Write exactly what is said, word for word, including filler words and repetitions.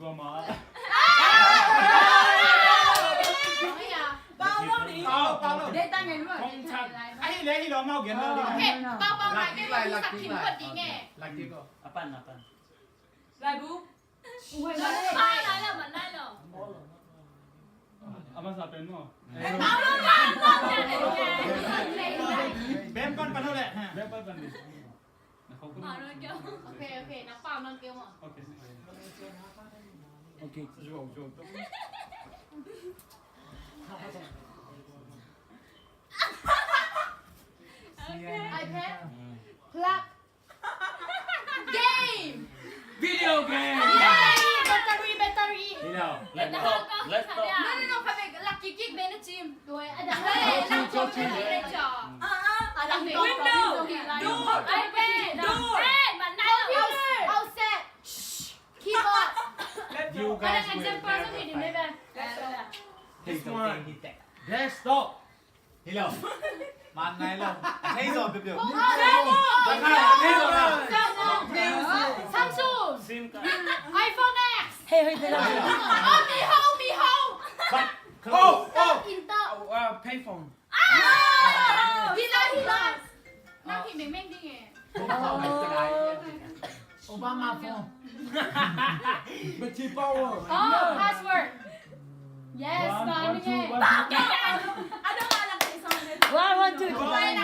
Pau lo ni. Pau, pau lo. Dei ta ngen lo. Kong chat. Ahi le, ahi lo, mau gen lo. Okay, pau, pau, lai, gen lo, sak kim ko ding e. Lak kim ko. Apan, apan. Lai bu. Pai lai lo, man lai lo. Aman sa pen mo. Pau lo, pau lo. Bem pan, pan lo le. Bem pan, pan lo. Okay, okay, na pau nang kêu mo. Okay. Okay. Zuau, zuau. Okay. iPad. Plug. Game. Video game. Yay! Battery, battery. Laptop, laptop. No, no, no, kami, lucky kick, ben team. Hey, lucky kick, ben team. Ah, ah, lucky kick. Window. Door. iPad. Door. Hey, man, computer. Outside. Shh. Keyboard. You guys will never find. This one. Desktop. Hello. Man nai lo. Thei zo, Bill, Bill. Samsung. Sim card. iPhone X. Hey, hey, hey. Oh, Mi Home, Mi Home. But close. Oh, oh. Intel. Oh, uh, payphone. Ah! Hilo, hilo. Nang hi meng meng ding e. Obama phone. Battery power. Oh, password. Yes, one, one, two, one, two. One, one, two, three.